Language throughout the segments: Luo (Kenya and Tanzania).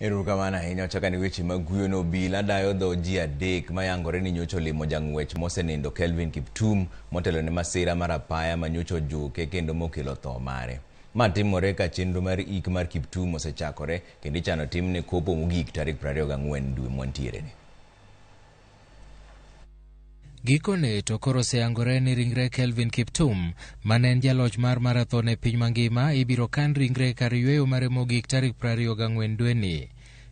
Erokamano ahinya. Wachako ni weche mag kuyo no obila dayo dho ji adek mayangore ni nyocha olimo jang'wech mosenindo Kelvin Kiptum motelo ne masira mar apaya ma nyocha ojuke kendo mokelo tho mare. Ma timore ka chenro mar ik mar Kiptum osechakore kendo ichano timne kopo mogik tarik 24 dwe mwantiere ni. Gikone to koro oseyangore ni ringre Kelvin Kiptum, mane en jaloch mar marathon e piny mangima, ibiro kan ringre kar yweyo mare mogik tarik 24 dweni.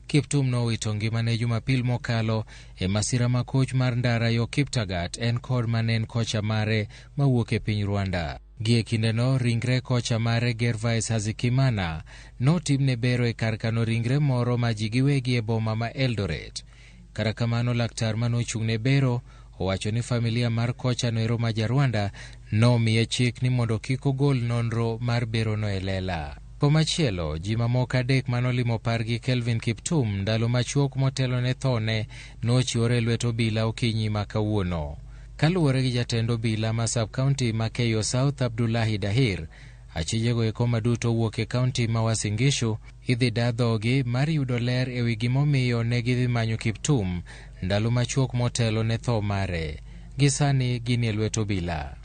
Kiptum nowito ngimane Jumapil mokalo e masira ma koch mar ndara yo Kiptagat en kod mane en kocha mare mawuok e piny Rwanda. Gie kindeno, ringre kocha mare Gervais Hazikimana notimne bero e kar kano ringre moro ma ji giwegi e boma ma Eldoret. Kata kamano, laktar manochung' ne bero owacho ni familia mar kocha noero ma ja-Rwanda nomiye chik ni mondo kik ogol nonro mar berono e lela. Komachielo, ji mamoko adek manolimo pargi Kelvin Kiptum ndalo machuok motelo ne thone nochiwore e lwet obila okinyi ma kawuono. Kaluwore gi jatend obila ma sub-county ma Keyo South Abdullahi Dahir, achijego eko maduto wuok e kaunti ma Uasin Gishu idhi da dhogi mar yudo ler ewi gimomiyo ne gidhi manyo Kiptum ndalo machuok motelo ne tho mare. Gi sani gin e lwet obila.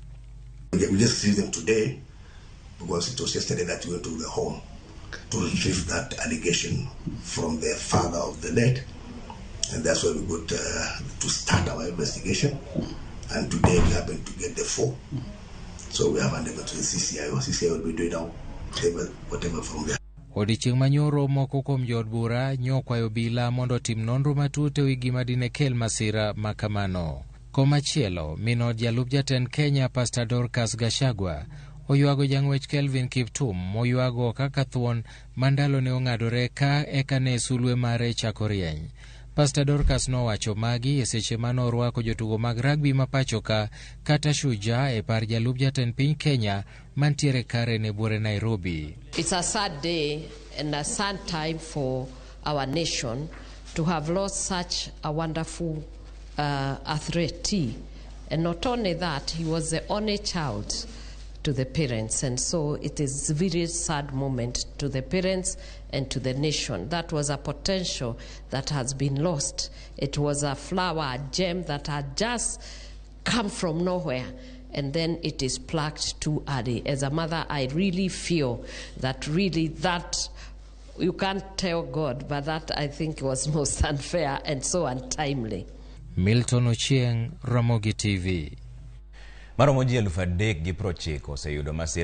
We just received them today because it was yesterday that we went to the home to retrieve that allegation from the father of the late. And that's why we got to start our investigation. And today we happened to get the four. So we have handed over to the CCIO. CCIO will be doing now whatever from there. Odiechieng' manyoro moko kuom jood bura nyokwayo obila mondo otim nonro matut ewi gima dine kel masira ma kamano. Komachielo, min od jalup jatend Kenya Pastor Dorcas Gachagua oywago jang'wech Kelvin Kiptum moywago kaka thuon ma ndalone ong'adore ka eka ne sulwe mare chako rieny. Pastor Dorcas nowacho magi e seche mane orwako jotugo mag rugby ma pacho ka kata Shujaa e par jalup jatend piny Kenya mantiere Karen e buore Nairobi. It's a sad day and a sad time for our nation to have lost such a wonderful athlete. And not only that, he was the only child to the parents. And so it is a very sad moment to the parents and to the nation. That was a potential that has been lost. It was a flower, a gem that had just come from nowhere. And then it is plucked too early. As a mother, I really feel that really that you can't tell God, but that I think was most unfair and so untimely. Milton Ochieng, Ramogi TV. Maromo ji 3,090 oseyudo masira.